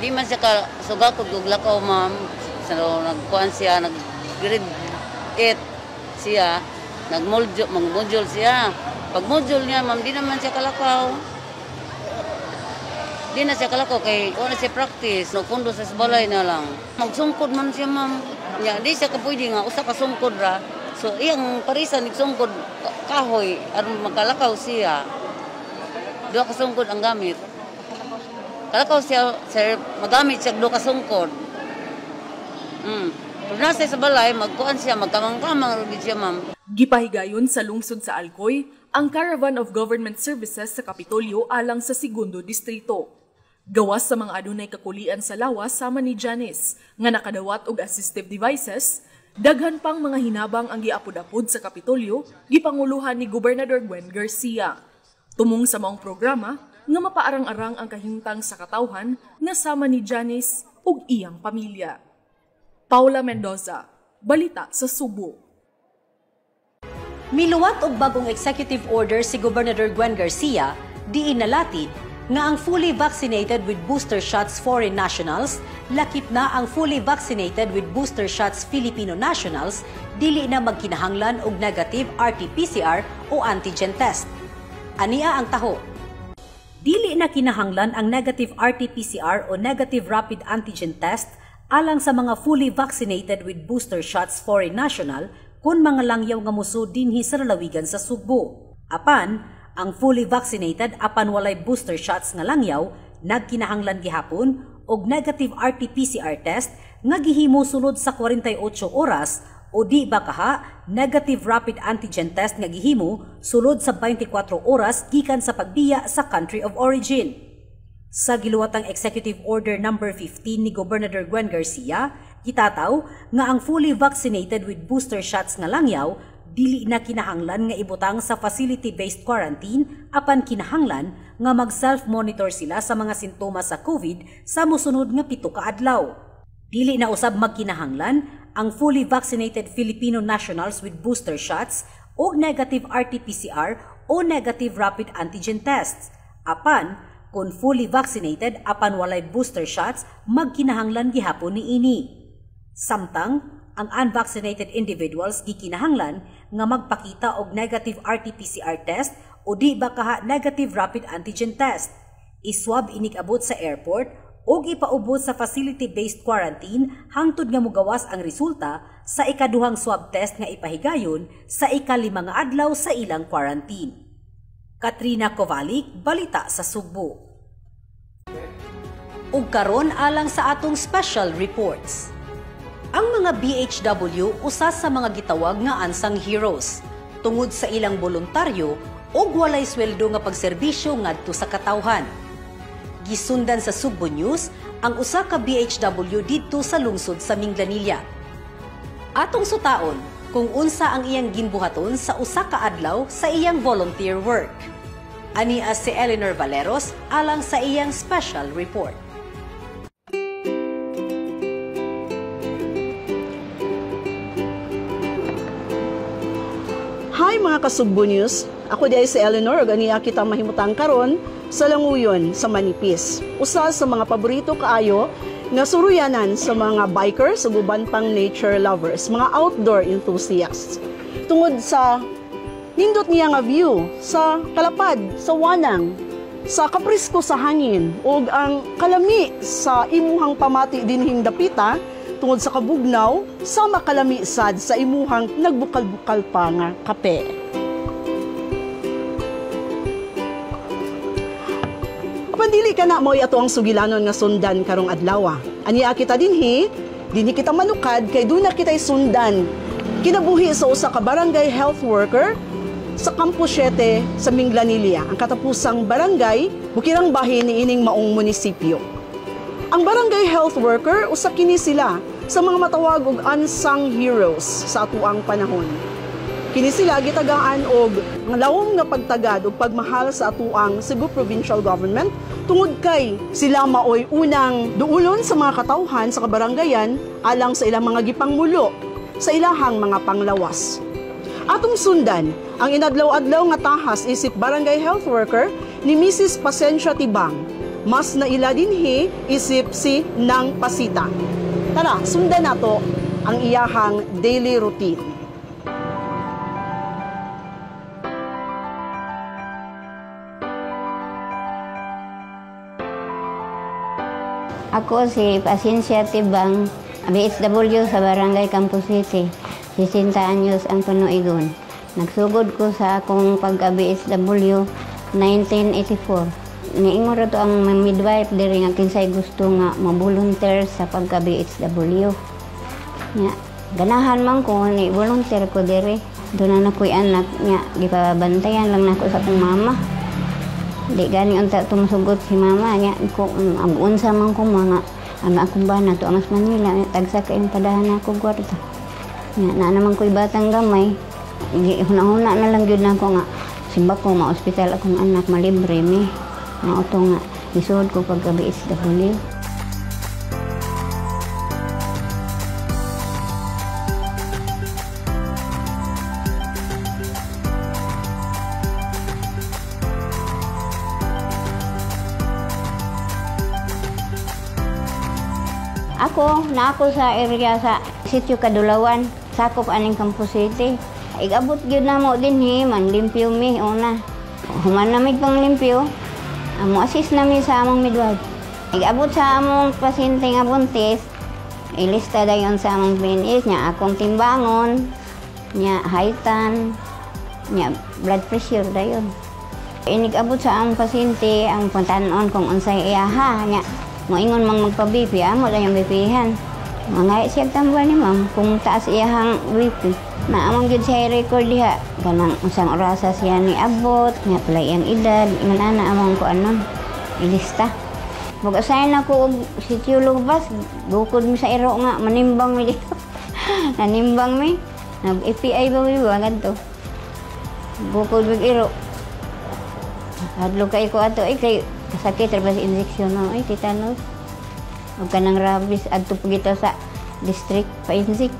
Di man siya ka sugakod og lakaw ma'am. So, nagkuan siya, nag grade 8 siya, nagmodule, magmodule siya. Pag module niya ma'am, di naman siya kalakaw. Di na siya kalakaw kay wala siya practice. No kundo sa balay na lang. Magsungkod man siya ma'am. Nya di siya kapwede nga usa ka sungkod ra. So iyang parisan nagsungkod kahoy aron makalakaw siya. Duha ka sungkod ang gamit. Kalakaw siya, sir, magamit siya duha ka sungkod. Pero nasa sa balay, magkuan siya, magkamang-kamang rin siya, ma'am. Gipahigayon sa lungsod sa Alcoy ang Caravan of Government Services sa Kapitolyo alang sa segundo distrito. Gawas sa mga adunay kakulian sa lawas sama ni Janice nga nakadawat og assistive devices, Daghan pang mga hinabang ang giapod-apod sa Kapitolyo gipanguluhan ni Gobernador Gwen Garcia. Tumong sa maong programa nga mapaarang-arang ang kahimtang sa katawhan nga sama ni Janice ug iyang pamilya. Paula Mendoza, Balita sa Sugbo. Miluwat og bagong executive order si Gobernador Gwen Garcia, diin nalatid nga ang fully vaccinated with booster shots foreign nationals, lakip na ang fully vaccinated with booster shots Filipino nationals, dili na magkinahanglan og negative RT-PCR o antigen test. Ania ang taho. Dili na kinahanglan ang negative RT-PCR o negative rapid antigen test alang sa mga fully vaccinated with booster shots foreign national kung mga langyaw nga muso dinhi sa lalawigan sa Sugbo. Apan, ang fully vaccinated apan walay booster shots nga langyaw nagkinahanglan gihapon og negative RT-PCR test nga gihimo sulod sa 48 oras o di ba kaha negative rapid antigen test nga gihimo sulod sa 24 oras gikan sa pagbiya sa country of origin. Sa giluwatang Executive Order number 15 ni Gobernador Gwen Garcia, gitataw nga ang fully vaccinated with booster shots nga langyaw dili na kinahanglan nga ibutang sa facility-based quarantine apan kinahanglan nga mag-self-monitor sila sa mga sintomas sa COVID sa mosunod nga 7 ka adlaw. Dili na usab magkinahanglan ang fully vaccinated Filipino nationals with booster shots o negative RT-PCR o negative rapid antigen tests. Apan, kung fully vaccinated apan walay booster shots, magkinahanglan gihapon niini. Samtang, ang unvaccinated individuals gikinahanglan nga magpakita og negative RT-PCR test o di ba kaha negative rapid antigen test. Iswab inig-abot sa airport o ipaubot sa facility-based quarantine hangtod nga mugawas ang resulta sa ikaduhang swab test nga ipahigayon sa 5 nga adlaw sa ilang quarantine. Katrina Kovalik, Balita sa Sugbo. Ug karon alang sa atong special reports. Ang mga BHW usa sa mga gitawag nga unsung heroes tungod sa ilang voluntaryo og walay sweldo nga pagserbisyo ngadto sa katawhan. Gisundan sa Sugbo News ang usa ka BHW didto sa lungsod sa Minglanilla. Atong sutaon kung unsa ang iyang ginbuhaton sa usa ka adlaw sa iyang volunteer work. Ania si Eleanor Valeros alang sa iyang special report. Hi mga ka-Sugbo News! Ako di ay si Eleanor ug aniya kita mahimutang karon sa Languyon sa Manipis. Usa sa mga paborito kaayo nga suruyanan sa mga bikers ug uban pang nature lovers, mga outdoor enthusiasts. Tungod sa nindot niya nga view sa kalapad, sa wanang, sa kaprisko sa hangin ug ang kalami sa imuhang pamati dinhing dapita tungod sa kabugnaw, sa makalami sad sa imuhang nagbukal-bukal pa nga kape. Apan dili ka na mo'y ato ang sugilanon nga sundan karong adlaw. Aniya kita dinhi, dinhi kita manukad kay duna kita'y sundan. Kinabuhi sa usa ka barangay health worker sa Campo 7 sa Minglanilla, ang katapusang barangay bukirang bahin niining maong munisipyo. Ang barangay health worker usa kini sila sa mga matawag og unsung heroes sa atuang panahon. Kini sila gitagaan og lawom nga pagtagad og pagmahal sa atuang Cebu Provincial Government tungod kay sila maoy unang duulon sa mga katawhan sa kabaranggayan alang sa ilang mga gipangmulo sa ilahang mga panglawas. Atong sundan ang inadlaw-adlaw nga tahas isip barangay health worker ni Mrs. Pasensya Tibang. Mas naila dinhi isip si Nang Pasita. Tara, sundan nato ang iyahang daily routine. Ako si Pasensya Tibang, BHW sa Barangay Campo City. 60 anyos ang panuigon. Nagsugod ko sa akong pagka-BHW 1984. Niingon ra to ang midwife diri nga kinsay gusto nga ma-volunteer sa pagka-BHW. Nya, ganahan man ko ni volunteer ko diri. Doon na nakoy anak nya, gipabantayan lang nako sa akong mama. Di gani unta tumusugot si mama nya ko ang unsa man ko mga ang akong bana to angas Manila tagsa kay padahan ako gwarta. Nga na naman ko'y batang gamay. Huna-huna na lang gyud nako nga simba ko ma-ospital akong anak, malibre mi. Mao to nga isuod ko pagka BHW. Ako, na ako sa area sa Sitio Kadulawan, sakop aning Campos City. Igabot gyud namo dinhi, manlimpyo mi una. Human nami pang limpyo, amo assist nami sa among midwife. Igabot sa among pasyente nga buntis, ilista dayon sa among PNS nya akong timbangon, nya heightan, nya blood pressure dayon. Inigabot sa among pasyente ang pantan-on kung unsay iyaha nya moingon mang magpa-BP, amo dayon BP-han. Mangay siya tambal ni ma'am kung taas iyahang BP. Naamang gyud siya record diha kanang usang orasa siya ni abot, nya pala iyang edad, ingon ana among kuanon ilista. Pag-assign ako og sitio Lubas, bukod mi sa iro nga manimbang mi dito. Nanimbang mi, nag-API ba mi ba ngadto. Bukod mig iro. Hadlo kay ko ato ay kay kasakit ra ba sa injection no ay tetanus. Ug kanang rabies adto pa gito sa district pa-inject.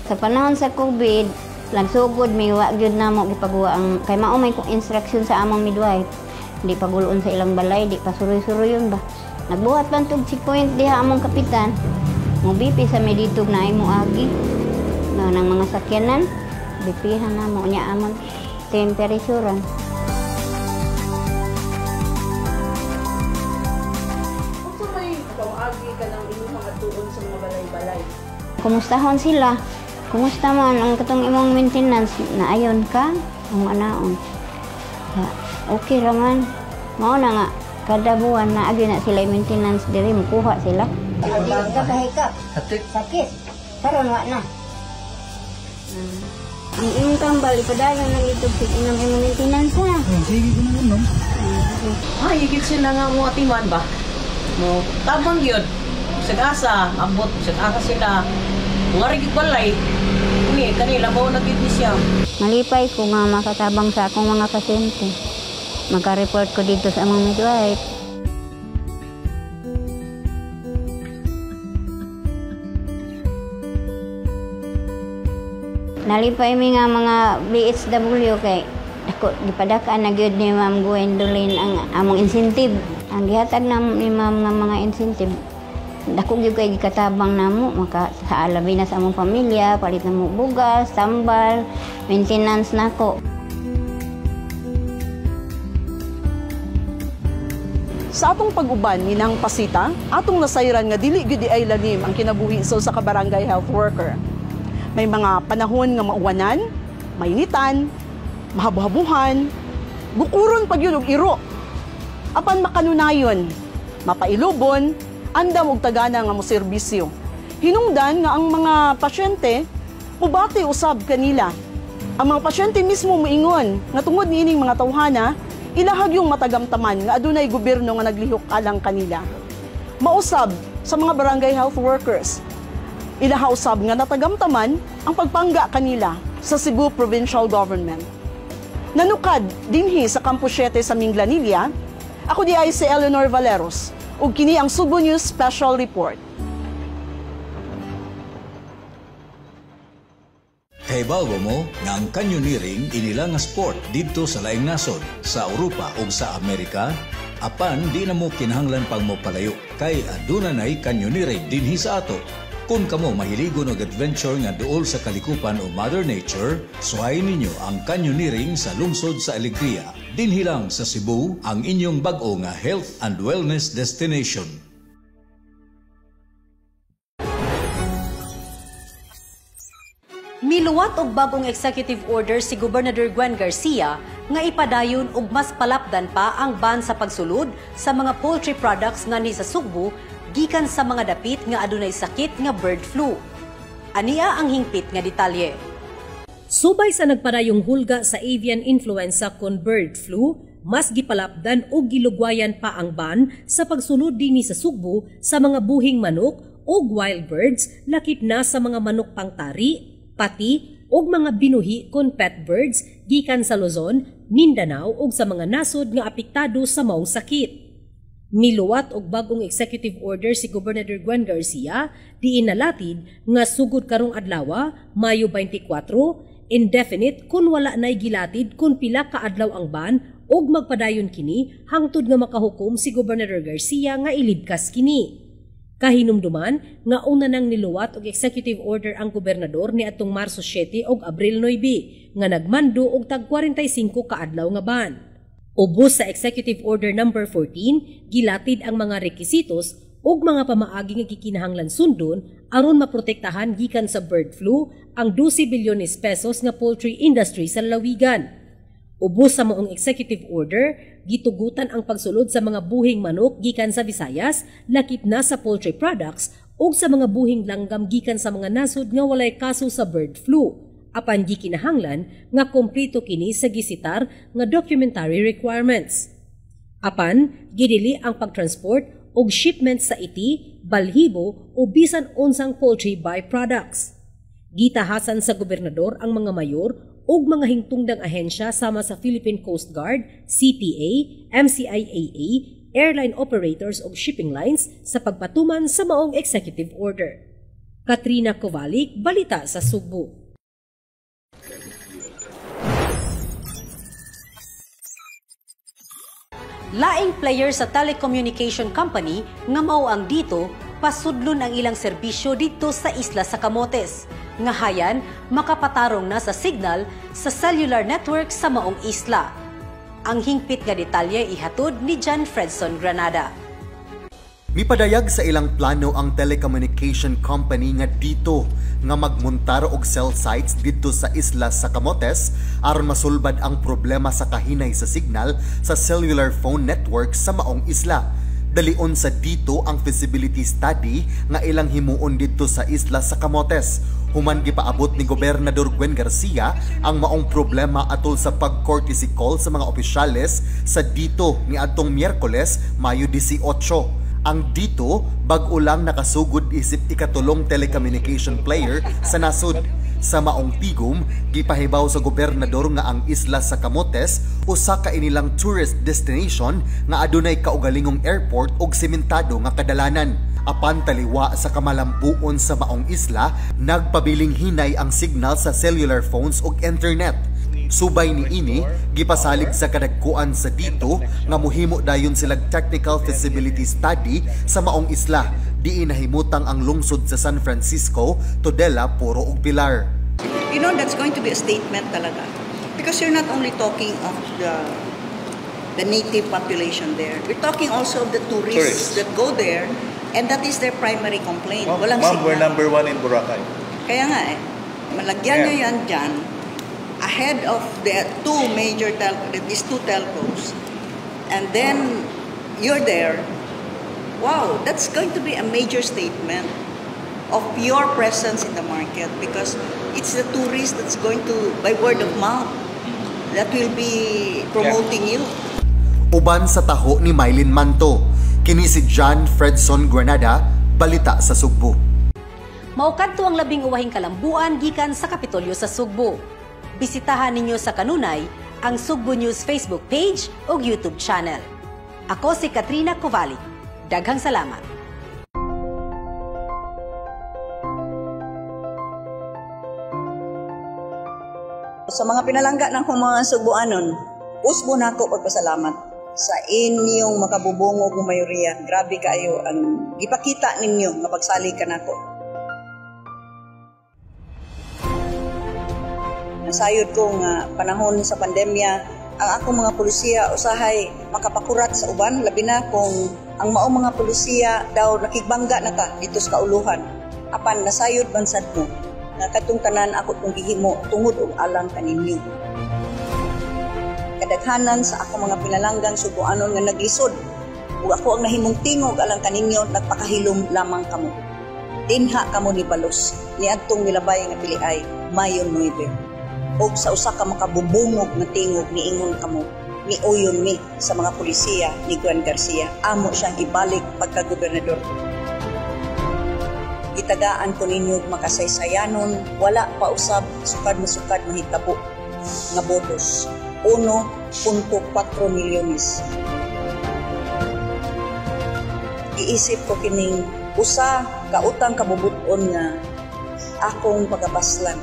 Sa panahon sa COVID, nagsugod mi wa gyud namo gipaguwa ang kay mao may instruction sa among midwife. Di paguloon sa ilang balay, di pa suroy-suroyon ba. Nagbuhat man tug checkpoint diha among kapitan. Mo BP sa mi dito na ay moagi. No, nang mga sakyanan, BP-han namo nya among temperaturean. Unsa may pamaagi ka ng inyong mga tuon sa mga balay-balay? Kumustahon sila? Kumusta man ang katong imong maintenance na ayon ka ang anaon. Okay ra man. Mao na nga kada buwan na agi na sila maintenance diri mukuha sila. Kahikap. Sakit. Karon wa na. Ang imong tambal ipadayon lang itong imong maintenance ha. Sige ko na ma'am. Ay, higit sila nga mo atiman ba? Mo tabang gyud. Sag-asa, abot sag-asa sila. Nga rin balay. Uy, kanila mo na gyud ni siya. Malipay ko nga makatabang sa akong mga pasyente. Maka-report ko dito sa among midwife. Nalipay mi nga mga BHW kay dako gipadakaan na gyud ni Ma'am Gwendolyn ang among incentive. Ang gihatag na ni Ma'am nga mga incentive, dako gyud kay gikatabang namo maka sa labi na sa among pamilya, palit namo bugas, tambal, maintenance nako. Sa atong pag-uban ni Nang Pasita, atong nasayran nga dili gyud ay lalim ang kinabuhi sa usa ka barangay health worker. May mga panahon nga mauwanan, mainitan, mahabuhabuhan, bukuron pag yun og iro. Apan makanunayon, mapailubon, andam og tagana nga moserbisyo. Hinungdan nga ang mga pasyente mubati usab kanila. Ang mga pasyente mismo moingon nga tungod niining mga tawhana, ilahag yung matagamtaman nga adunay gobyerno nga naglihok alang kanila. Mausab sa mga barangay health workers. Ilaha usab nga natagamtaman ang pagpangga kanila sa Cebu Provincial Government. Nanukad dinhi sa Campus 7 sa Minglanilla, ako di ay si Eleanor Valeros ug kini ang Sugbo News Special Report. Kahibaw ba mo nga ang canyoneering inila nga sport didto sa laing nasod, sa Europa ug sa Amerika? Apan di na mo kinahanglan pang mopalayo kay aduna nay canyoneering dinhi sa ato. Kung kamo mahiligon og adventure nga duol sa kalikupan o Mother Nature, suhayin ninyo ang canyoneering sa lungsod sa Alegria. Dinhi lang sa Cebu ang inyong bag-o nga health and wellness destination. Miluwat og bagong executive order si Gobernador Gwen Garcia nga ipadayon og mas palapdan pa ang ban sa pagsulod sa mga poultry products nga ni sa Sugbo gikan sa mga dapit nga adunay sakit nga bird flu. Ania ang hingpit nga detalye. Subay sa nagpadayong hulga sa avian influenza kon bird flu, mas gipalapdan og gilugwayan pa ang ban sa pagsulod dinhi sa Sugbo sa mga buhing manok og wild birds lakip na sa mga manok pangtari, pati og mga binuhi kon pet birds gikan sa Luzon, Mindanao ug sa mga nasod nga apektado sa maong sakit. Miluwat og bag-ong executive order si Gobernador Gwen Garcia diin nalatid nga sugod karong adlaw, Mayo 24, indefinite kun wala nay gilatid kun pila ka adlaw ang ban ug magpadayon kini hangtod nga makahukom si Gobernador Garcia nga ilibkas kini. Kahinumduman nga una nang niluwat og executive order ang gobernador niadtong Marso 7 ug Abril 9 nga nagmando og tag 45 ka adlaw nga ban. Ubos sa Executive Order number 14, gilatid ang mga rekisitos ug mga pamaagi nga gikinahanglan sundon aron maprotektahan gikan sa bird flu ang 12 bilyones pesos nga poultry industry sa lalawigan. Ubos sa maong executive order, gitugutan ang pagsulod sa mga buhing manok gikan sa Visayas, lakip na sa poultry products ug sa mga buhing langgam gikan sa mga nasod nga walay kaso sa bird flu. Apan gikinahanglan nga kompleto kini sa gisitar nga documentary requirements. Apan gidili ang pagtransport og shipment sa iti, balhibo o bisan unsang poultry byproducts. Gitahasan sa gobernador ang mga mayor ug mga hingtungdang ahensya sama sa Philippine Coast Guard, CPA, MCIAA, airline operators ug shipping lines sa pagpatuman sa maong executive order. Katrina Kovalik, Balita sa Sugbo. Laing player sa telecommunication company nga mao ang Dito, pasudlon ang ilang serbisyo didto sa isla sa Camotes. Nga hayan, makapatarong na sa signal sa cellular network sa maong isla. Ang hingpit nga detalye ihatod ni John Fredson Granada. Mipadayag sa ilang plano ang telecommunication company nga Dito nga magmuntar og cell sites didto sa isla sa Camotes aron masulbad ang problema sa kahinay sa signal sa cellular phone network sa maong isla. Dalion sa Dito ang feasibility study nga ilang himuon didto sa isla sa Camotes. Human gipaabot ni Gobernador Gwen Garcia ang maong problema atol sa pag-courtesy call sa mga opisyales sa Dito niadtong Miyerkules, Mayo 18. Ang Dito bag-o lang nakasugod isip ikatulong telecommunication player sa nasod. Sa maong tigom, gipahibaw sa gobernador nga ang isla sa Camotes usa ka inilang tourist destination nga adunay kaugalingong airport ug sementado nga kadalanan. Apan taliwa sa kamalambuon sa maong isla, nagpabiling hinay ang signal sa cellular phones ug internet. Subay ni ini, gipasalig sa kadagkuan sa Dito nga muhimo dayon silag technical feasibility study sa maong isla, diin nahimutang ang lungsod sa San Francisco, Tudela, Puro ug Pilar. You know, that's going to be a statement talaga. Because you're not only talking of the native population there, we're talking also of the tourists that go there, and that is their primary complaint. Ma'am, Walang ma'am, signal. We're number one in Boracay. Kaya nga eh, malagyan nyo yan dyan, ahead of the two major these two telcos, and then you're there. Wow, that's going to be a major statement of your presence in the market, because it's the tourist that's going to, by word of mouth, that will be promoting you. Uban sa taho ni Mylene Manto, kini si John Fredson Granada, Balita sa Sugbo. Mao kadto ang labing uwahing kalambuan gikan sa Kapitolyo sa Sugbo. Bisitahan ninyo sa kanunay ang Sugbo News Facebook page o YouTube channel. Ako si Katrina Kovalik. Daghang salamat. Sa mga pinalangga ng mga Sugboanon, usbo nako pagpasalamat sa inyong makabubungog ng mayoriya. Grabe kayo ang gipakita ninyo nga pagsalig kanako. Nasayod ko nga panahon sa pandemya, ang akong mga pulisiya usahay makapakurat sa uban, labi na kung ang maong mga pulisiya daw nakigbangga na ta dito sa kauluhan. Apan nasayod bansad mo nga kadtong tanan ako tong gihimo tungod og alang kaninyo. Kadaghanan sa akong mga pinalanggang Sugboanon nga naglisod ug ako ang nahimong tingog alang kaninyo, nagpakahilom lamang kamo. Dinha kamo ni Balos niadtong milabay nga piliay Mayo 9. Og sa usa ka makabubungog nga tingog niingon kamo, niuyon mi sa mga pulisiya ni Gwen Garcia. Amo siyang ibalik pagka-gobernador. Gitagaan ko ninyo makasaysayanon, wala pa usab sukad masukad mahitabo nga botos, 1.4 milyones. Giisip ko kining usa ka utang kabubut-on nga akong pagapaslan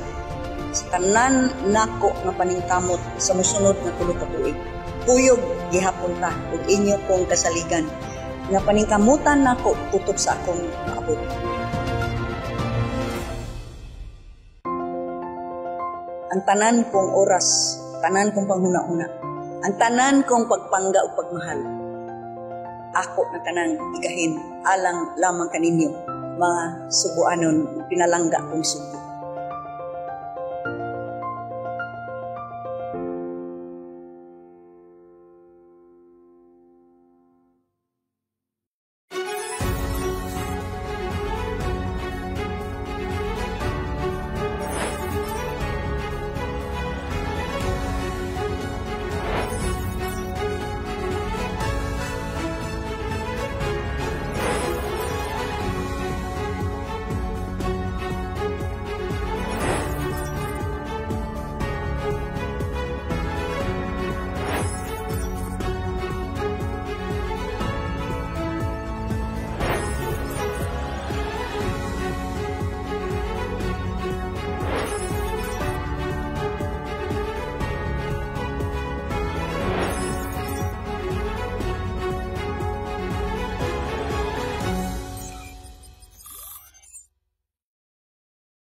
sa tanan nako nga paningkamot sa mosunod nga 3 ka tuig. Kuyog gihapon ta ug inyo kong kasaligan nga paningkamutan nako kutob sa akong maabot. Ang tanan kong oras, tanan kong panghuna-huna, ang tanan kong pagpangga ug pagmahal, ako na tanang igahin alang lamang kaninyo, mga Subuanon, pinalangga kong Subo.